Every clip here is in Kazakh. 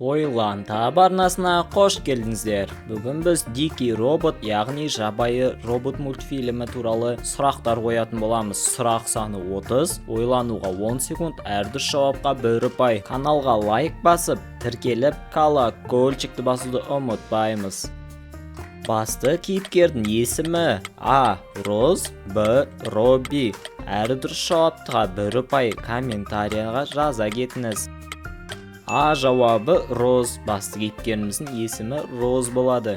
Ойлан Тап арнасына қош келдіңіздер. Бүгін біз Дикий робот, яғни жабайы робот мультфильмі туралы сұрақтар қоятын боламыз. Сұрақ саны 30, ойлануға 10 секунд, әр дұрыс жауапқа бір ұпай. Каналға лайк басып, тіркеліп, колокольчикті басуды ұмытпаймыз. Басты кейіпкердің есімі: А. Роз, Б. Робби. Әр дұрыс жауапқа бір ұпай. Комментарияға жаза кетіңіз. А жауабы Роз. Басты кейіпкеріміздің есімі Роз болады.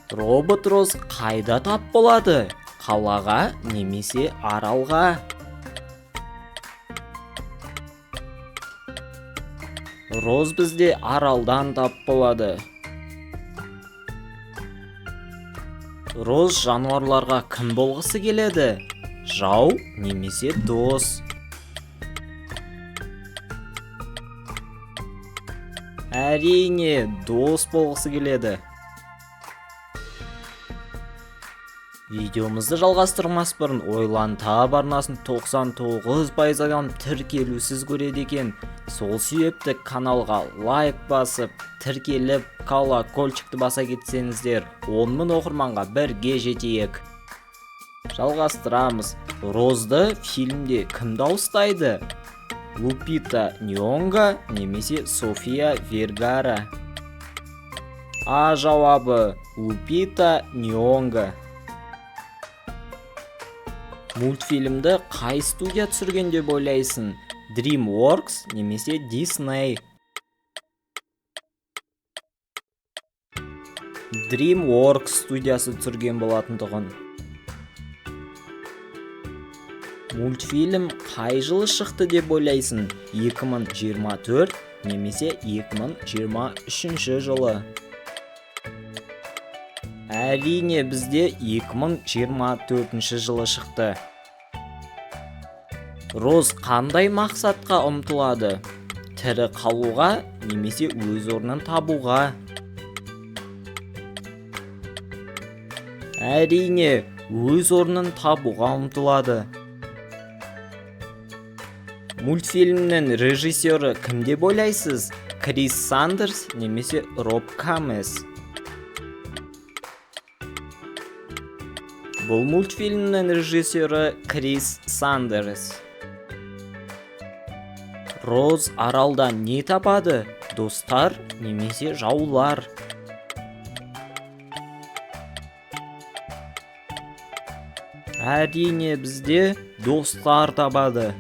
Робот Роз қайда тап болады? Қалаға немесе аралға? Роз бізде аралдан тап болады. Роз жануарларға кім болғысы келеді? Жау немесе дос? Әрине, дос болғысы келеді. Видеомызды жалғастырмас бұрын, Ойлан Тап арнасын 99% адам тіркелусіз көреді екен. Сол себепті каналға лайк басып, тіркеліп, колокольчикті баса кетсеңіздер, 10 мың оқырманға бірге жетейік. Жалғастырамыз. Розды фильмде кім дауыстайды? Лупита Нионго немесе София Вергара? А жауабы Лупита Нионго. Мультфильмді қай студия түсірген деп ойлайсың? DreamWorks немесе Disney? DreamWorks студиясы түсірген болатын тұғын. Мультфильм қай жылы шықты деп ойлайсың? 2024 немесе 2023 жылы? Әрине, бізде 2024 жылы шықты. Роз қандай мақсатқа ұмтылады? Тірі қалуға немесе өз орнын табуға? Әрине, өз орнын табуға ұмтылады. Мультфильмнің режиссері кім деп ойлайсыз? Крис Сандерс немесе Роб Камес? Бұл мультфильмнің режиссері Крис Сандерс. Роз аралда не табады? Достар немесе жаулар? Әрине, бізде достар табады.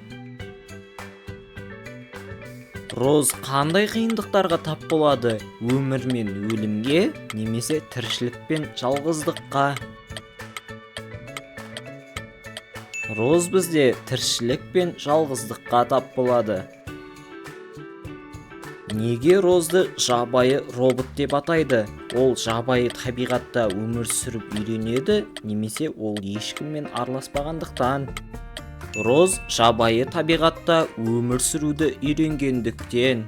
Роз қандай қиындықтарға тап болады? Өмір мен өлімге немесе тіршілік пен жалғыздыққа? Роз бізде тіршілік пен жалғыздыққа тап болады. Неге Розды жабайы робот деп атайды? Ол жабайы табиғатта өмір сүріп үйренеді немесе ол ешкіммен араласпағандықтан? Роз жабайы табиғатта өмір сүруді үйренгендіктен.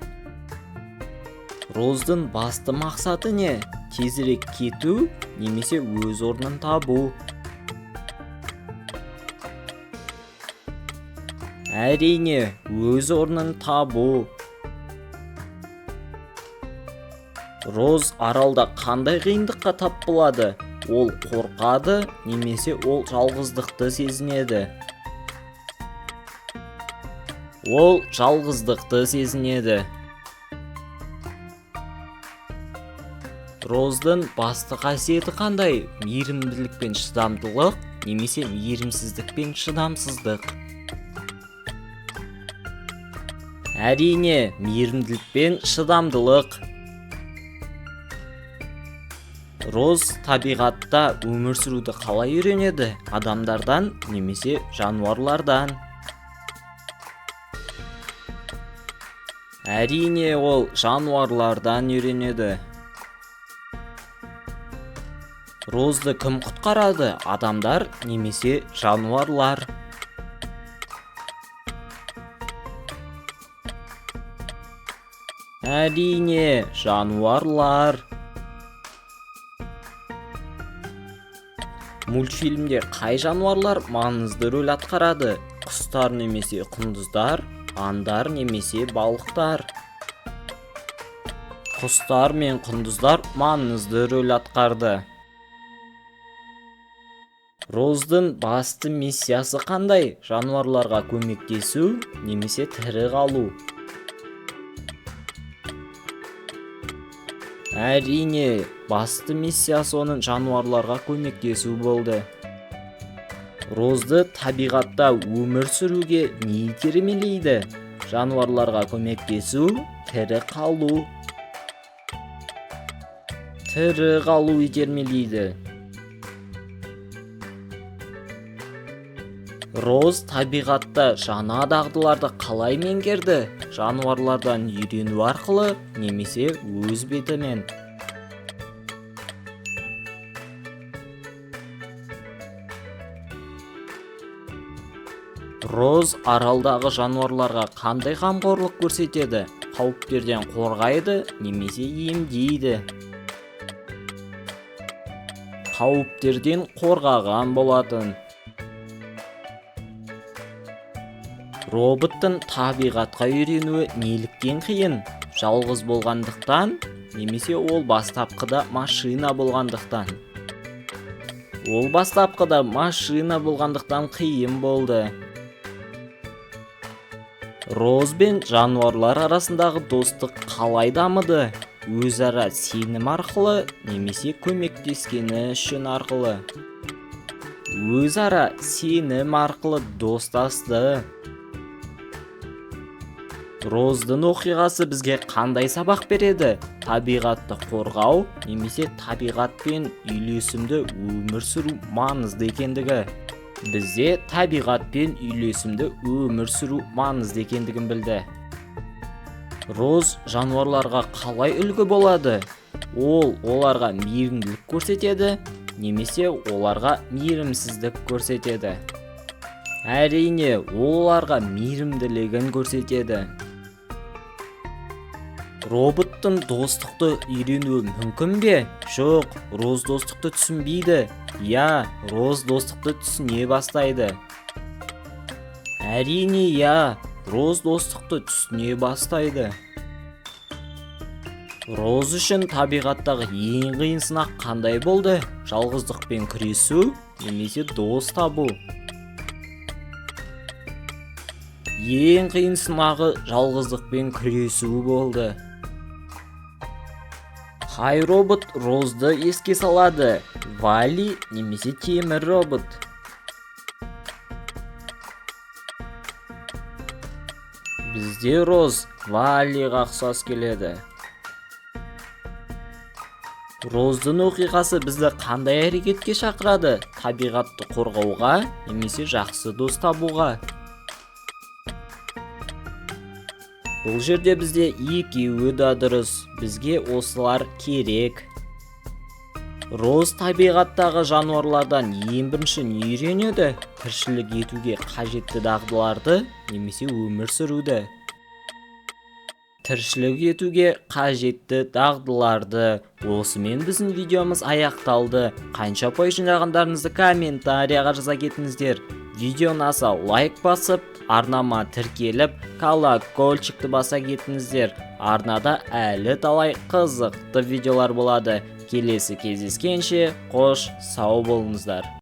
Роздың басты мақсаты не? Тезірек кету немесе өз орнын табу? Әрине, өз орнын табу. Роз аралда қандай қиындыққа тап болады? Ол қорқады немесе ол жалғыздықты сезінеді? Ол жалғыздықты сезінеді. Роздың басты қасиеті қандай? Мейірімділік пен шыдамдылық немесе мейірімсіздік пен шыдамсыздық? Әрине, мейірімділік пен шыдамдылық. Роз табиғатта өмір сүруді қалай үйренеді? Адамдардан немесе жануарлардан? Әрине, ол жануарлардан үйренеді. Розды кім құтқарады? Адамдар немесе жануарлар? Әрине, жануарлар. Мультфильмде қай жануарлар маңызды рөл атқарады? Құстар немесе құндыздар, аңдар немесе балықтар? Құстар мен құндыздар маңызды рөл атқарды. Роздың басты миссиясы қандай? Жануарларға көмектесу немесе тірі қалу? Әрине, басты миссиясы оның жануарларға көмектесу болды. Розды табиғатта өмір сүруге не итермелейді? Жануарларға көмектесу, тірі қалу. Тірі қалу итермелейді. Роз табиғатта жаңа дағдыларды қалай меңгерді? Жануарлардан үйрену арқылы немесе өз бетімен? Роз аралдағы жануарларға қандай қамқорлық көрсетеді? Қауіптерден қорғайды немесе емдейді? Қауіптерден қорғаған болатын. Роботтың табиғатқа үйренуі неліктен қиын? Жалғыз болғандықтан немесе ол бастапқыда машина болғандықтан? Ол бастапқыда машина болғандықтан қиын болды. Роз бен жануарлар арасындағы достық қалай дамыды? Өзара сенім арқылы немесе көмектескені үшін арқылы? Өзара сенім арқылы достасты. Роздың оқиғасы бізге қандай сабақ береді? Табиғатты қорғау немесе табиғатпен үйлесімді өмір сүру маңызды екендігі. Бізде табиғатпен үйлесімді өмір сүру маңызды екендігін білді. Роз жануарларға қалай үлгі болады? Ол оларға мейірімділік көрсетеді немесе оларға мейірімсіздік көрсетеді. Әрине, оларға мейірімділігін көрсетеді. Роботтың достықты үйренуі мүмкін бе? Жоқ, Роз достықты түсінбейді. Иә, Роз достықты түсіне бастайды. Әрине, иә, Роз достықты түсіне бастайды. Роз үшін табиғаттағы ең қиын сынақ қандай болды? Жалғыздықпен күресу немесе дос табу? Ең қиын сынағы жалғыздықпен күресу болды. Қай робот Розды еске салады? Вали немесе темір робот? Бізде Роз Валиға ұқсас келеді. Роздың оқиғасы бізді қандай әрекетке шақырады? Табиғатты қорғауға немесе жақсы дос табуға? Бұл жерде бізде екеуі да дұрыс, бізге осылар керек. Роз табиғаттағы жануарлардан ең бірінші не үйренеді? Тіршілік етуге қажетті дағдыларды немесе өмір сүруді. Тіршілік етуге қажетті дағдыларды. Осымен біздің видеомыз аяқталды. Қанша ұпай жинағандарыңызды комментарияға жаза кетіңіздер. Видео ұнаса лайк басып, арнама тіркеліп, колокольчикті баса кетіңіздер. Арнада әлі талай қызықты видеолар болады. Келесі кездескенше қош сау болыңыздар.